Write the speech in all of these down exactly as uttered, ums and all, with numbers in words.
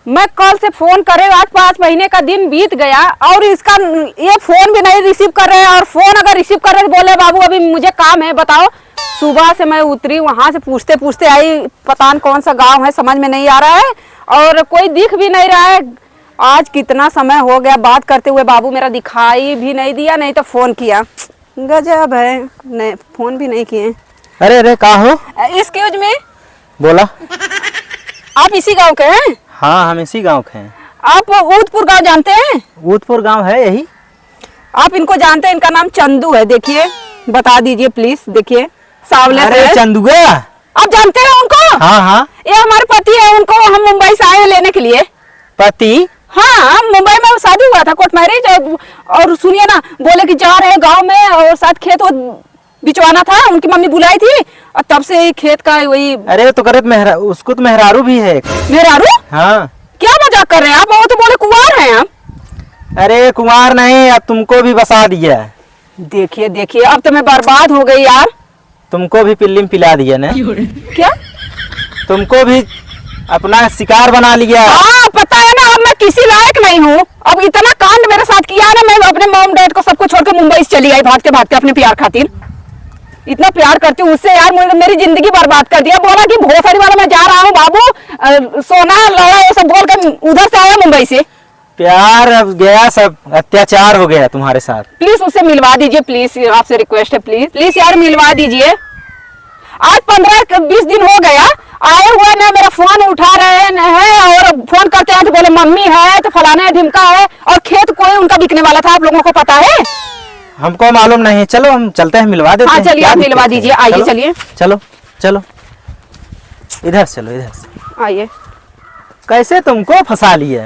मैं कल से फोन करे, आज पाँच महीने का दिन बीत गया और इसका, ये फोन भी नहीं रिसीव कर रहे हैं। और फोन अगर रिसीव कर रहे तो बोले, "बाबू, अभी मुझे काम है।" बताओ, सुबह से मैं उतरी, वहां से पूछते पूछते आई, पता न कौन सा गांव है, समझ में नहीं आ रहा है और कोई दिख भी नहीं रहा है। आज कितना समय हो गया बात करते हुए, बाबू मेरा दिखाई भी नहीं दिया, नहीं तो फोन किया। गजब है, नहीं, फोन भी नहीं किए। अरे, अरे, का हो? Excuse me। बोला। आप इसी गांव के हैं? हाँ, हम इसी गांव के हैं। आप ऊदपुर गांव जानते हैं? ऊदपुर गांव है यही। आप इनको जानते हैं? इनका नाम चंदू है। देखिए, बता दीजिए please। देखिए, सांवले से अरे, है। चंदुआ। आप जानते हैं उनको? हाँ, हाँ। ये हमारे पति है, उनको हम मुंबई से आए हैं लेने के लिए। पति? हाँ, मुंबई में शादी हुआ था, कोर्ट मैरिज। और, और सुनिए ना, बोले कि जा रहे हैं गांव में और साथ खेत वो बिचवाना था, उनकी मम्मी बुलाई थी और तब से ही खेत का वही। अरे, तो करे तो मेहरा-, उसको तो मेहरारू भी है एक। मेहरारू? हाँ। क्या मजाक कर रहे हैं आप? वो तो बोले कुंवार हैं हम। अरे, कुंवार नहीं, अब तुमको भी बसा दिया। देखिए, देखिए, अब तो मैं बर्बाद हो गई यार। तुमको भी पिल्ली में पिला दिया ना। क्या? तुमको भी अपना शिकार बना लिया। हाँ, पता है ना, अब मैं किसी लायक नहीं हूँ। अब इतना कांड मेरे साथ किया ना, मैं अपने मॉम डैड को सबको छोड़ के मुंबई से चली आई, भागते भागते अपने प्यार खातिर। इतना प्यार करती हूँ उससे यार, मुझे, मेरी जिंदगी बर्बाद कर दिया। बोला कि भोसड़ी वाला मैं जा रहा हूँ बाबू, अ, सोना लौड़ा ये सब बोल के उधर से आया मुंबई से। प्यार अब गया, सब अत्याचार हो गया तुम्हारे साथ। Please उससे मिलवा दीजिए, please, आपसे request है, please, please यार मिलवा दीजिए। आज पन्द्रह बीस दिन हो गया, आए हुए ना मेरा फोन उठा रहे हैं, ना है, और फोन करते हैं तो बोले मम्मी है तो फलाना है ढिमका है, और खेत कोई उनका बिकने वाला था, आप लोगों को पता है? हमको मालूम नहीं, चलो हम चलते हैं, मिलवा देते हाँ, हैं। चलिए, क्या आप मिलवा दिक्कत है? दीजिए, आइए, चलो, चलिए। चलो, चलो, इधर चलो, इधर से। आइए। कैसे तुमको फंसा लिए?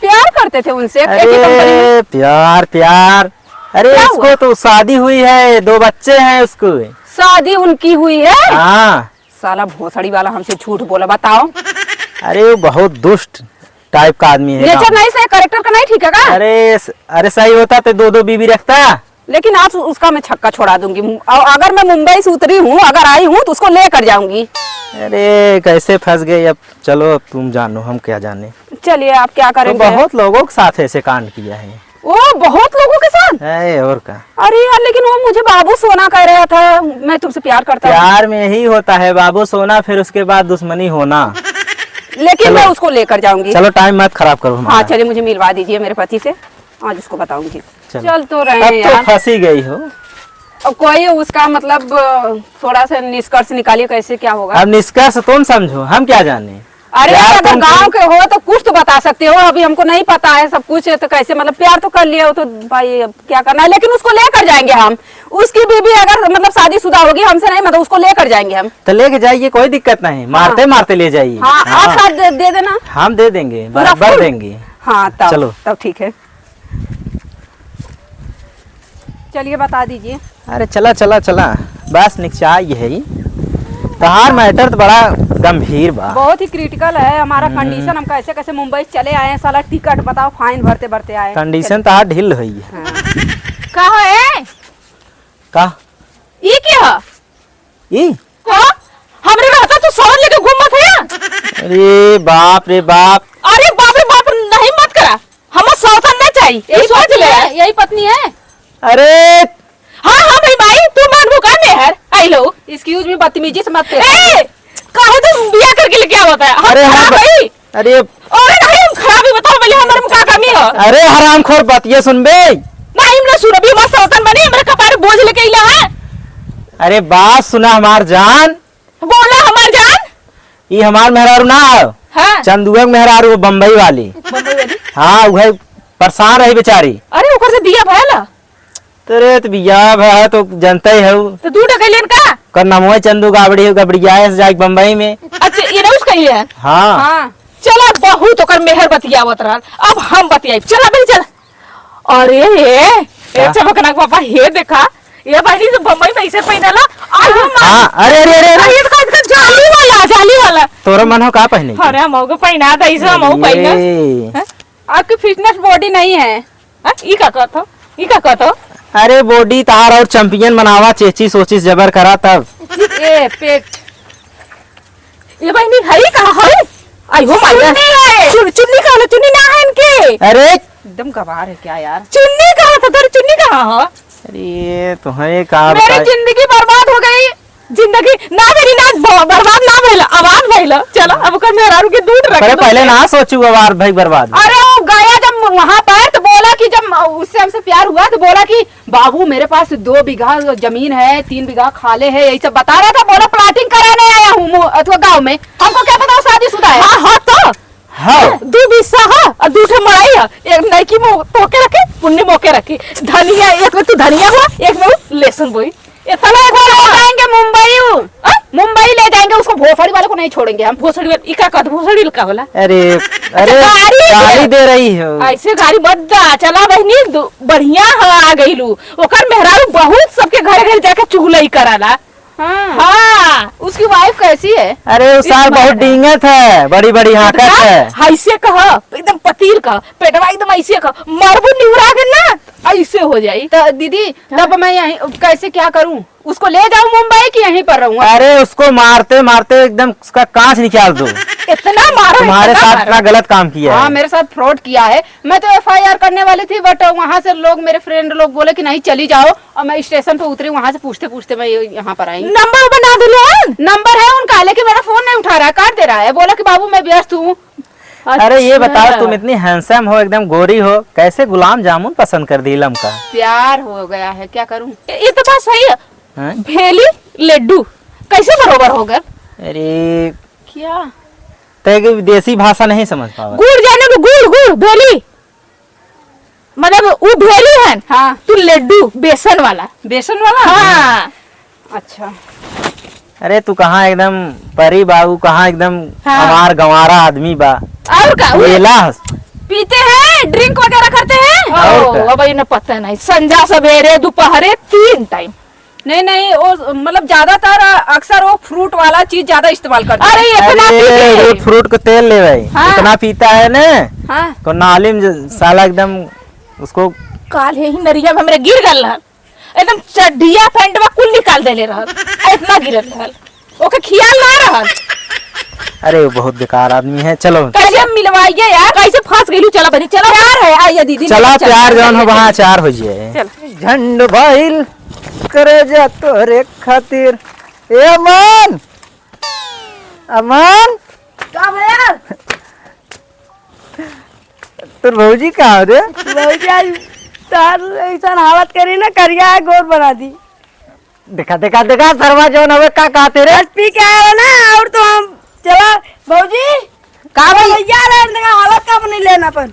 प्यार करते थे उनसे, एक ही कंपनी में। अरे प्यार, प्यार। अरे क्या इसको हुआ? तो शादी हुई है, दो बच्चे हैं उसको। शादी उनकी हुई है? हाँ। साला भोसड़ी वाला हमसे झूठ बोला, बताओ। अरे वो बहुत दुष्ट टाइप का आदमी है नेचर गाँव में। नहीं सही, कैरेक्टर का नहीं ठीक है का? अरे स-, अरे सही होता तो दो दो बीवी रखता। लेकिन आज उसका मैं छक्का छोड़ा दूंगी। मु-, और अगर मैं मुंबई से उतरी हूँ, अगर आई हूँ तो उसको लेकर जाऊंगी। अरे कैसे फंस गए अब, चलो अब तुम जानो, हम क्या जाने। चलिए आप क्या तो करेंगे? बहुत लोगों के साथ ऐसे कांड किया है। ओ, बहुत लोगों के साथ? है और का। अरे यार, लेकिन वो मुझे बाबू सोना कह रहा था, मैं तुमसे प्यार करता हूँ। प्यार में यही होता है बाबू सोना, फिर उसके बाद दुश्मनी होना। लेकिन चलो। मैं उसको लेकर जाऊंगी। चलो टाइम मत खराब करो हमारा। हाँ, चलिए मुझे मिलवा दीजिए मेरे पति से, आज उसको बताऊंगी। चलो। चल तो रहे अब हैं तो यार। फंसी गई हो। और कोई उसका मतलब थोड़ा सा निष्कर्ष निकालिए, कैसे क्या होगा? अब निष्कर्ष तुम समझो, हम क्या जाने। अरे यार, अगर तुम गाँव के हो तो कुछ तो बता सकते हो, अभी हमको नहीं पता है सब कुछ, तो कैसे मतलब प्यार तो कर लिया हो तो भाई अब क्या करना है, लेकिन उसको लेकर जाएंगे हम। उसकी बीवी अगर मतलब शादीशुदा होगी हमसे नहीं, मतलब उसको लेकर जाएंगे हम। तो लेके जाइए, कोई दिक्कत नहीं, हाँ। मारते मारते ले जाइए। हाँ, हाँ। आप साथ दे, दे देना। हम दे देंगे, पूरा बराबर full? देंगे। हाँ, तब, चलो। तब ठीक है। चलिए बता दीजिए। अरे चला, चला, चला, बस निकचा ये है ही। तहार मैटर तो बड़ा गंभीर बा। बहुत ही क्रिटिकल है हमारा हम्म। कंडीशन, हम कैसे कैसे मुंबई चले आए हैं, साला टिकट बताओ, फाइन भरते भरते आए। कंडीशन तहार ढील है। हाँ। का हो ए? का? ई के ह? ई? हाँ? हमरे रहता तू सौत लेके घूमत है? अरे बाप रे बाप। अरे बाप रे बाप नहीं मत करा, हम सौतन ना चाहिए, यही सोच ले। यही पत्नी है। अरे हाँ हाँ भाई भाई, तू मानबू का मेहर? आई लो। Excuse me, बदतमीजी से मत कर। ए, काहे तू बिया करके लेके आवत है? हम अरे हाँ खराब ब-, भाई। अरे अरे नहीं, हम खराबी बताओ पहले, हमारे में का कमी हो? अरे हरामखोर, बतिया सुनबे। नहीं, हम ना सुनबी, बस सौतन बनी, हमारे कपारे बोझ लेके अइला है। अरे बात सुना हमार जान। बोला हमार जान। ई हमार मेहरारू ना हो। हाँ। चंदुआ के मेहरारू हो, बम्बई वाली। बम्बई वाली? हाँ, उहे परेशान रही बेचारी। अरे ओकर से बिया भयल? तोरे तो बियाह भा है तो जनता ही हऊ। तो दू टका लेन का? कर नमवा चंदू गाबड़ी हो, गबड़ियाए से जाके बम्बई में। अच्छा, ये ना उसका ही है? हाँ। हाँ। चला बहुत ओकर मेहर बतियावत रहल, अब हम बतियाई। चला बे चल। अरे ये, ये का? चमकना के पापा, ये देखा, ये बहनी से बम्बई में ऐसे पहनला। आई हो माँ। हाँ, अरे, अरे, अरे, अरे। अरे, ये देखा, इनका जाली वाला, जाली वाला। तोरा मन हो का पहने के? अरे, हम को पहना दे, इसे हम को पहना। ये। हैं? आपकी फिटनेस बॉडी नहीं है। हैं? ई का कहत हो? ई का कहत हो? अरे, बॉडी तार और चैंपियन बनावा, चेचिस ओचिस जबर करा तब। ए, पेट। ये बहनी हई कहाँ हई? आई हो माया। चुन्नी है। चुन-, चुन्नी कहाँ है? चुन्नी ना है इनके। अरे। एकदम गवार है क्या यार? चुन्नी कहाँ था? तेरी चुन्नी कहाँ है? अरे, तुम्हें कहाँ मेरी बताए? जिंदगी बर्बाद हो गई। जिंदगी ना मेरी ना ब-, बर्बाद ना भइल, आबाद भइल। चलो, अब ओकर मेहरारू के दूर रख अरे, दो। पहले ना सोचू आबाद भाई बर्बाद। अरे, वो गया जब वहाँ पर तो बोला कि जब उससे हमसे प्यार हुआ तो बोला कि बाबू, मेरे पास दो बीघा जमीन है, तीन बीघा खाले है, यही सब बता रहा था। बोला, प्लाटिंग कराने आया हूँ मु-, अथवा गाँव में। हमको क्या पता वो शादीशुदा है। हाँ, हाँ, तो। हाँ। दू बिस्सा है और दू ठे मड़ई है। एक नईकी में तोके रखे, पुन्नी मोके रखे। धनिया, एक में तू धनिया हुआ, एक में वो लहसुन बोई। इतना एक बार ले जाएंगे मुंबई। हाँ? मुंबई ले जाएंगे उसको, भोसड़ी वाले को नहीं छोड़ेंगे हम। भोसड़ी वाले, ई का कहत, भोसड़ी का होला? अरे, अच्छा, अरे, गारी गारी दे। दे रही हो। ऐसे गारी मत दा। चला बहिनी, दो-, बढ़िया ह, आ गइलू। ओकर मेहरारू बहुत सबके घरे घरे जाके चुगलई कराला। हाँ। हाँ। उसकी वाइफ कैसी है? अरे, उ सार बहुत डींगत है, बड़ी बड़ी हाँकत है। ऐसे कह, एकदम पतील कह, पेटवा एकदम ऐसे कह, मरबू निहुरा के ना, ऐसे हो जाई। तो दीदी, तब मैं यहीं कैसे क्या करूं? उसको ले जाऊं मुंबई कि यहीं पर रहूं? अरे, उसको मारते मारते एकदम उसका कांच निकाल दो। इतना मारो, तुम्हारे इतना साथ मारो। इतना गलत काम किया हाँ, है। मेरे साथ फ्रॉड किया है। मैं तो एफआईआर करने वाली थी, बट वहाँ से लोग, मेरे फ्रेंड लोग बोले कि नहीं, चली जाओ। और मैं स्टेशन पे उतरी, वहाँ से पूछते पूछते मैं ये-, यहाँ पर आई। नंबर बना दे लो। नंबर है उनका, लेकिन मेरा फोन नहीं उठा रहा है, काट दे रहा है, बोला कि बाबू मैं व्यस्त हूँ। अरे, ये अच्छा। बताओ, तुम इतनी हैंडसम हो, एकदम गोरी हो, कैसे गुलाब जामुन पसंद कर दी लमका? प्यार हो गया है, क्या करूं? ये तो बात सही है। हैं? भेली लड्डू कैसे बरोबर होगा? अरे, क्या? तय के विदेशी भाषा नहीं समझ पावा। गुड़ जाने को गुड़, गुड़, भेली। मतलब, उ भेली है। हाँ। तू लड्डू, बेसन वाला। बेसन वाला? हाँ। अच्छा। अरे, तू कहाँ एकदम परी बाबू, कहाँ एकदम हाँ। हमार गंवारा आदमी बा। और का? उ मेला। पीते हैं, ड्रिंक वगैरह करते हैं? और ओ, का? अब इन्हें पता नहीं, संझा सवेरे दोपहरे तीन टाइम। नहीं, नहीं, वो मतलब ज्यादातर, अ, अक्सर वो फ्रूट वाला चीज ज्यादा इस्तेमाल करते हैं। अरे, इतना अरे, पीते हैं। वो फ्रूट को तेल ले भाई, हाँ। इतना पीता है ना, हाँ। तो नाली में ज-, साला एकदम उसको काल है ही नरिया में हमरे गिर गल रहल, एकदम चड्ढिया पैंटवा कुल निकाल देले रहल, आ इतना गिरल रहल, ओके खियाल ना रहल। अरे, वो बहुत बेकार आदमी है, चलो। कैसे मिलवाइए यार, कैसे फंस गइलू? चला बनी, चला। प्यार है, आइए दीदी, चला, चला, प्यार चला, जौन हो, चला, वहाँ चला। अचार हो जाए। चला। झंड भाईल करेजा तोरे खातिर। ए अमन, अमन। का भैया? तोर भौजी का हो रे? भौजी आज तार ऐसन हालत करी ना, करिया है, गोर बना दी। देखा, देखा, देखा, सरवा जौन हवे का कहते रे? बस पी के आया ना, और तो हम चला, भौजी। का भाई? भैया रे, देखा, हालत का अपनी लेना अपन।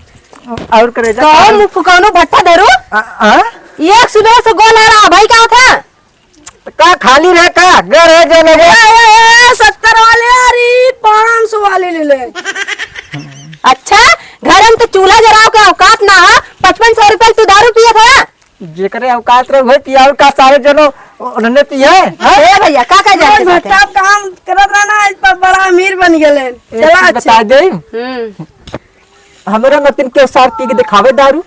और करेजा कौन का? मुख-, कौनो भट्टा धरू? आ, आ? एक सुबह से गोल आ रहा, भाई का था? का खाली रहे का? घर है जो लोग ए, ए, ए, सत्तर वाले, अरे, पाँच सौ वाले ले ले। अच्छा, घर में तो चूल्हा जराव के औकात ना है, पचपन सौ रुपये तू दारू पिए था। जेकरे औकात रहे, वही पियाऊ का सारे जनो उन्होंने पिए, हाँ? ए भैया, का, का जाने भट्टा काम करत रहना, आज पर बड़ा अमीर बन गेले। चला, बता दे। हम्म। हमरे मतिन के सार पी के दिखावे दारू।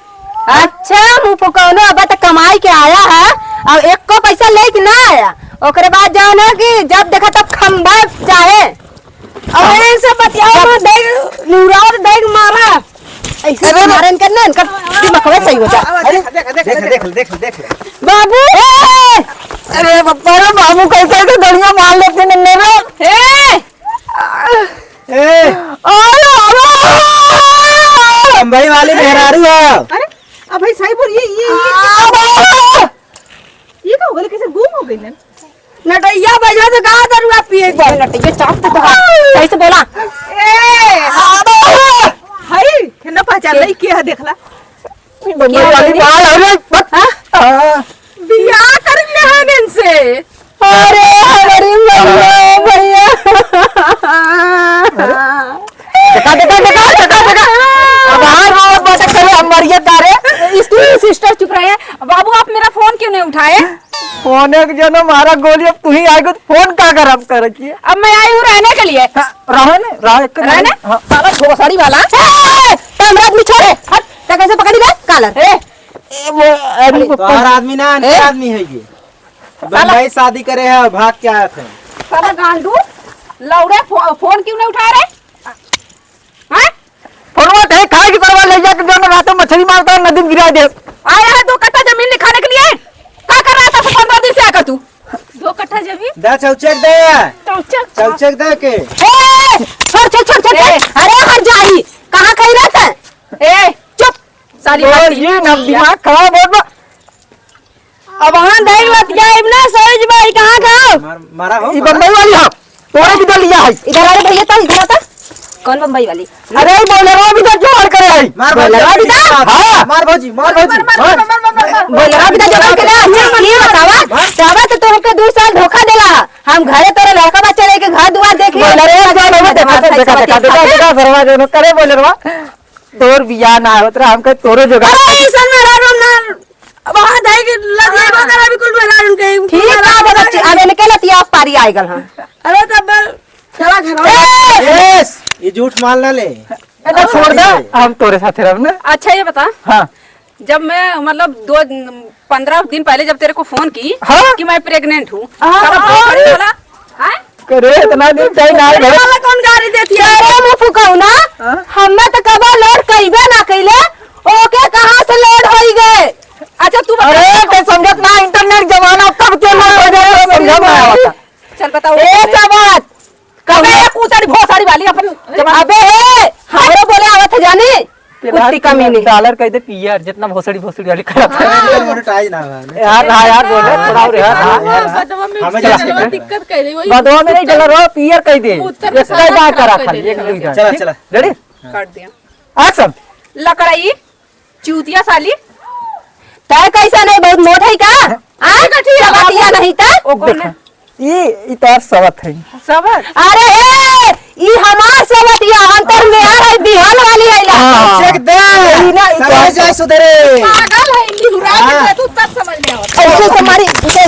अच्छा, मुँह फुकौनो, अब त कमाई के आया है, अब एको पैसा लेके ना आया। ओकरे बाद जौन है कि जब देखा तब खंभा चाहे। अब इनसे बतियाओ मत, देख, निहुराओ तो देख मारा। ऐसे अरे मारे इनका ना, इनका दिमाग सही हो जाए। अरे, देख, देख, देख, देख, देख, देख। बाबू! ए! अरे बाबा रे, बाबू कैसे तो गड़िया मार लेते नन्हे रे। ए! ए! अरे बाबा! बम्बई वाली मेहरारू है। अरे, अब भाई सही बोल, ये, ये, ये, ये का हो गइल? कैसे गुम हो गइल? नटैया बजा तो कहाँ दरुआ पिए के बा? नटैया चाप तो कहाँ? सही से बोला। ए, हाय, के ना पहचान लई, के है, देखला। बम्बई वाली माल है रे। हाँ? हाँ। बियाह कर ले है इनसे। अरे, हमारी मम्मी, भैया। देखा, देखा, देखा, देखा, देखा। अब हमार बात करे, हम मरिए तारे। इसकी सिस्टर चुप रहे। बाबू, आप मेरा फोन क्यों नहीं उठाए? फोन एक जनो मारा गोली, अब तू ही आएगो तो फोन का खराब करे की? अब मैं आई हूँ रहने के लिए। हाँ, रहो ने, रहो एक रहने? हाँ। साला भोसड़ी वाला। ए, ए, ए, कैमरा आदमी छोड़े। हट, क्या कैसे पकड़ी रे? कॉलर। ए, ए, वो, अरे, अरे, पप्पा। तोहर आदमी ना, अनपढ़ ए? आदमी है ये। साला बम्बई शादी करे है, भाग के आया था। साला गांडू, लौड़े फो-, फोन क्यों नहीं उठा रहे? मारता हूँ, नदी में गिरा दे। आया है दो कट्ठा जमीन लिखाने के लिए? क्या कर रहा था तू पन्द्रह दिन से आकर तू? दो कट्ठा जमीन? दे चौचक दे। चौचक? चौचक दे के। ए, छोड़, छोड़, छोड़, छोड़, छोड़। ए। अरे हर जाई, कहाँ कहीं रहता है? ए, चुप, साली बोल, मारती। ये ना दिमाग खराब हो बा। अब हाँ दही मत जाइब ना, सोच भाई कहाँ खाओ? मार, मारा हो, ई मारा। बम्बई वाली हो, तोरे भी दलिया है। इधर आ रे भैया, तो इधर आ तो। कौन बम्बई वाली? अरे, ई बोलेरो भी तो जोड़ करे है। मार, मार, बोलेरो मार, भी तो? मार, हाँ। मार भौजी, मार भौजी, मार, मार, मार। मार, मार, मार, मार, मार। बोलेरो भी तो जोड़ करे है। अच्छा, ये बतावा, मार। तब तो तोहके दो साल धोखा देला। हम घरे तोरे लड़का बच्चा लेके घर दुआर देखे। बोलेरो भी तो जोड़ करे है। देखा, देखा, देखा, देखा, सरवा जो करे बोलेरो। तोर बियाह ना होत रहा, हमके तोरो जोगाड़। अरे, ऐसन मेहरारू हम ना, अब हाँ, दाई के लग जाए, हाँ। बता रहा, बिल्कुल मेहरारू के, ठीक बा, बता, अब इनके लतिया पारी आए गल, हाँ। अरे, तब चला घर में। ए! यस, ये झूठ माल ना ले। ए, तो छोड़ दे, हम तोरे साथे रहब ना। अच्छा, ये बता। हाँ। जब मैं, मतलब, दो, पन्द्रह दिन पहले जब तेरे को फोन की हाँ? कि मैं प्रेग्नेंट हूँ, हाँ, तब हाँ। बोला, हाँ? करे इतना दिन चाही ना अरे घर। वाला कौन गाड़ी देती है? अरे मुंह फुकाऊ ना, हाँ? हमें तो कबा लोड कइबे ना कइले, ओके कहाँ से लोड होई गए? अच्छा तू बता। अरे तो समझत ना, इंटरनेट जमाना, कब के लोड हो जाए, समझत ना आवता। चल बताओ। ए सवात, कबे कबे? कूतड़ी भोसड़ी वाली अपन जमाना। अबे ए, हमरो बोले आवत है जानी। कुत्ती कमीनी। डॉलर कह दे पियर, जितना भोसड़ी भोसड़ी वाली करत है। हाँ। मोनेटाइज ना हुआ है। यार, हाँ यार, बोल रहे, थोड़ा और यार, हाँ। हाँ, बदवा में हमें चला। दिक्कत कह रही, वही बदवा में नहीं डॉलर हो, पियर कह दे। उत्तर इसका प्रदेश ही डाल कर खराब रखा, कर एक दे। दो ही डाल। चला, चला। Ready? काट दिया। Action। लकड़ाई, चूतिया साली। तय कैसा नहीं, बहुत मोट है का? हाँ? चबतिया नहीं था? ओ, कौन देखा। है? ई, ई तोर सवत है। सवत? अरे, ए, ई हमार सवत या, अंतर में आ रही, बिहार वाली है ला। हाँ। चेक दे। ई ना, ई समझ तो जाए सुधरे। पागल है, लिहुरा के हाँ। तू तब समझ में आवत। ऐसे तुम्हारी, अरे,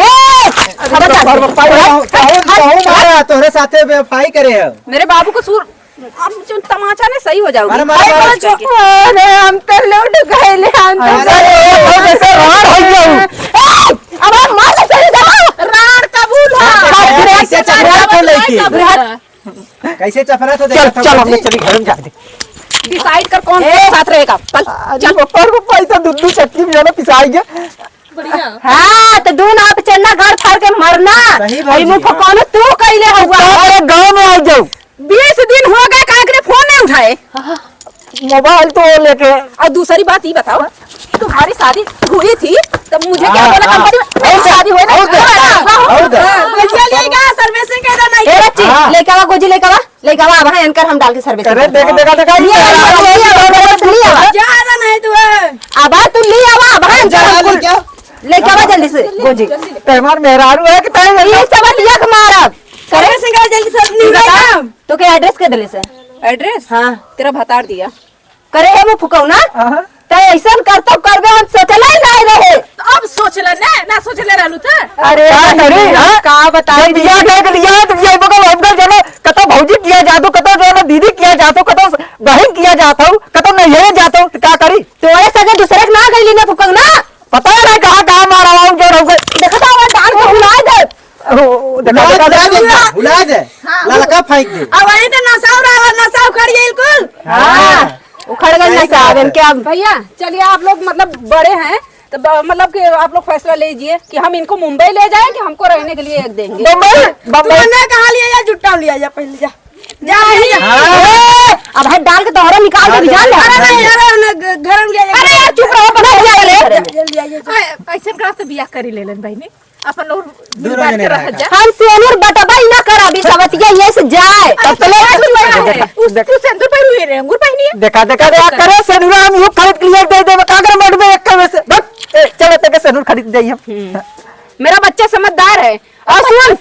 ए, खबर कर। कहूँ, कहूँ, कहूँ मारा, तोहरे साथे बेवफाई करे हो। मेरे बाबू को सूर अब जो तमाचा ने सही हो जाओगे। अरे, मारो, मारो। अरे, हम तो लौट गए ले, हम तो अरे, अरे, अरे, जैसे राड़ हो गया हूँ। ए, अब हम मार के चले जाओ। राड़ कबूल है। कैसे चपरा तो लेके? कैसे चपरा तो चल, देखा था चल, हमने बच्ची? चली घर में जाके। Decide कर कौन ए। साथ रहेगा। चल, अरे, चल। पप्पा, पप्पा, ये तो दूध, दूध चक्की में जाना पिसाई गया। बढ़िया। हाँ, तो दू नाक चन्ना गाड़ फाड़ के मरना। सही बात अरे, मुंह है। फुकौनो तू कैले हुआ। अरे, गाँव में आ जाओ। बीस दिन हो गए, काहे के लिए फोन नहीं उठाए? मोबाइल तो लेके। और दूसरी बात ये बताओ, तुम्हारी शादी हुई थी, तब मुझे क्या हाँ, बोला हाँ। कंपनी में? और शादी हुई ना? और क्या? हाँ, हाँ, और क्या? हाँ, बिजली लेगा, servicing का इधर नहीं ए है। बच्ची, हाँ। लेके आवा, गोजी लेके आवा, लेके आवा, अब हाँ, एनकर हम डाल के servicing अरे, करते हैं। देख, देखा, देखा, ले आवा, ले आवा, ले आवा, ले आवा। ज्यादा नहीं तू है। अब तू ले आवा, अब हाँ, ज्यादा एनकर हम ले क्या? लेके आवा जल्दी से, गोजी। ते हमार मेहरारू है कि तय ये सब एक मारब। करे? Servicing का जल्दी से, नहीं बता। काम। तो के address के दिले से? Address? हाँ। तेरा भतार दिया। करे हे मुंह फुकौना? हाँ। तै ऐसन करतब करबे हम सोचले ही नाहीं रहे। तो अब सोचले ने, ना सोचले रहलू त? अरे का करी, हाँ? का बताई? जब बियाह कहे के लिया, तो बियाह बगल हम कर जाने, कतौ भौजी किया जातो, कतौ जो है ना दीदी किया जातो, कतौ बहिन किया जातो, कतौ नैहरे जातो, तो का करी? तोरे सगे दूसरे के ना गइली ना फुकौना? पता नहीं कहाँ, कहाँ मारा हुआ, जो रह गए। देखा था, वो डाल के भुला दे। ओ, देखा, भुला देखा, दे, देखा। भुला दे, भुला दे। हाँ। ललका फेंक दे। अब वहीं तो नशा हो रहा है, नशा उखड़ गया बिल्कुल। हाँ। उखड़ गया सही नशा, बात अब है। इनके अब भैया, चलिए, आप लोग मतलब बड़े हैं, तो ब-, मतलब कि आप लोग फैसला लीजिए कि हम इनको मुंबई ले जाएं कि हमको रहने के लिए एक देंगे। बम्बई, बम्बई। तूने कहाँ लिया या जुट्टा लिया या पहले जा। जा, जा, जा। हाँ। ए, अब है डाल के तोहरा निकाल दे, अरे, जान ले। अरे, नहीं, अरे, हम लोग घ-, घर में ले जाएंगे। अरे, यार, चुप रहो, बंद हो जाए रे। जल्दी आइए, जल्दी। आ, ऐसे करा से बियाह करी ले लेन बहिनी। अपन लोग दोनों बांट जने के रहा रह जा। हम सेनुर बटबा ही ना करब, ई सवतिया ये से जाए। अरे, तब तो ले तू, तू सेनुर पहन हुए रे, अंगूर पहनिए। देखा, देखा, देखा, करे सेनुर हम यू खरीद के लिए दे देबे, का करे मडबे एक कमे से। बस, ए, चलो, तेके सेनुर खरीद दे हम। हम्म। मेरा बच्चा समझदार है। और सुन,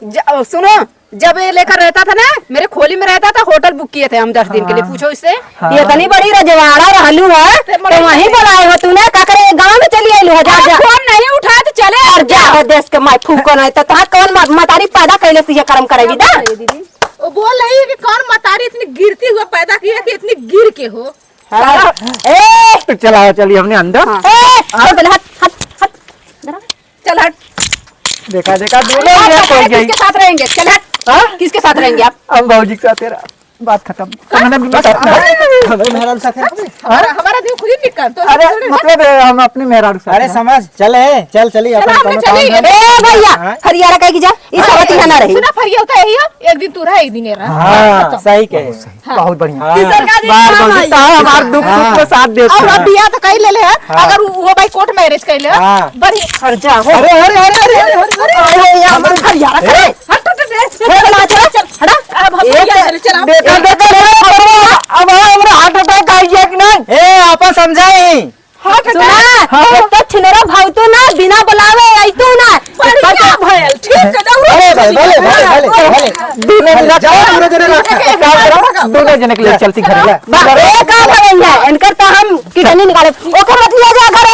ज-, सुनो, जब ये लेकर रहता था ना, मेरे खोली में रहता था, होटल बुक किए थे हम दस दिन के लिए। हाँ। पूछो इससे। हाँ। ये इतनी बड़ी रजवाड़ा रहलू है, तो तो वहीं बुलाए हो तूने, का करे, गाँव में चली आइलू है, जा, हाँ, जा। फोन नहीं उठाए तो चले और जा। जा, देश के माई फूको नहीं तो, तोहार कौन म-, मतारी पैदा कैले से ये कर्म करेगी दा? वो बोल रही है कि कौन मतारी इतनी गिरती हुआ पैदा की है कि इतनी गिर के हो। हाँ। ए! तो चला, चलिए हमने अंदर। हाँ। ए! हाँ। चल, हट, हट, हट। चल हट। देखा, देखा, दोनों आप ये लोग कोई गई। किसके साथ रहेंगे? चल हट। हाँ? किसके साथ रहेंगे आप? हम भौजी के साथ रहा। बात खत्म। तो मैंने भी बस, बता दिया। अरे, हमारे मेहरारू साथे रखबे? हमारा, हमारा दिल खुद ही निकल, तो अरे, मतलब है, हम अपने मेहरारू साथे अरे, हैं। समझ, चले, चल, चली, चला, अपन हमने कौनो चली। काम धाम ए भैया, हाँ? फरियारा कहे कि जा, ई हाँ, सारा तिहाना रही। सुना, फरिया होता है, एक दिन तू रहा, एक दिन ये रहा। हाँ, खत्म। सही कहे। हाँ। बहुत बढ़िया। हाँ। तीसर का दिन बार काम बार आई। का हमार दुख सुख हाँ। में साथ देते और हैं। अब बियाह तो कई ले ले है, हाँ। अगर वो, वो भाई कोर्ट मैरिज कई ले, हाँ। बढ़िया खर्चा हो। अरे, अरे, अरे, अरे, अरे, अरे, अरे, ये हमार फरियारा करे। हट, हट, हट, हट, चल, चल, हट। अब हम एक भैया चले, चल, अब। बेटा, बेटा, बेटा, बेटा, अब हमरा हार्ट अटैक आ गया कि नहीं? ए, आपन समझाई। हार्ट सुना, अटैक? हाँ। एक तो छिनरा भावतू ना, बिना बुलावे आईतू ना। बढ़िया भयल, ठीक है, दौड़ो। अरे भाई, भले, भले, भले, भले। दोनों जने जाओ, दोनों जने रख। एक, एक, एक, एक, एक, दोनों जने के लिए चलती घर में। बा, ए, का भयल है? इनकर तो हम किडनी निकाले। ओके, मत लिया जा घर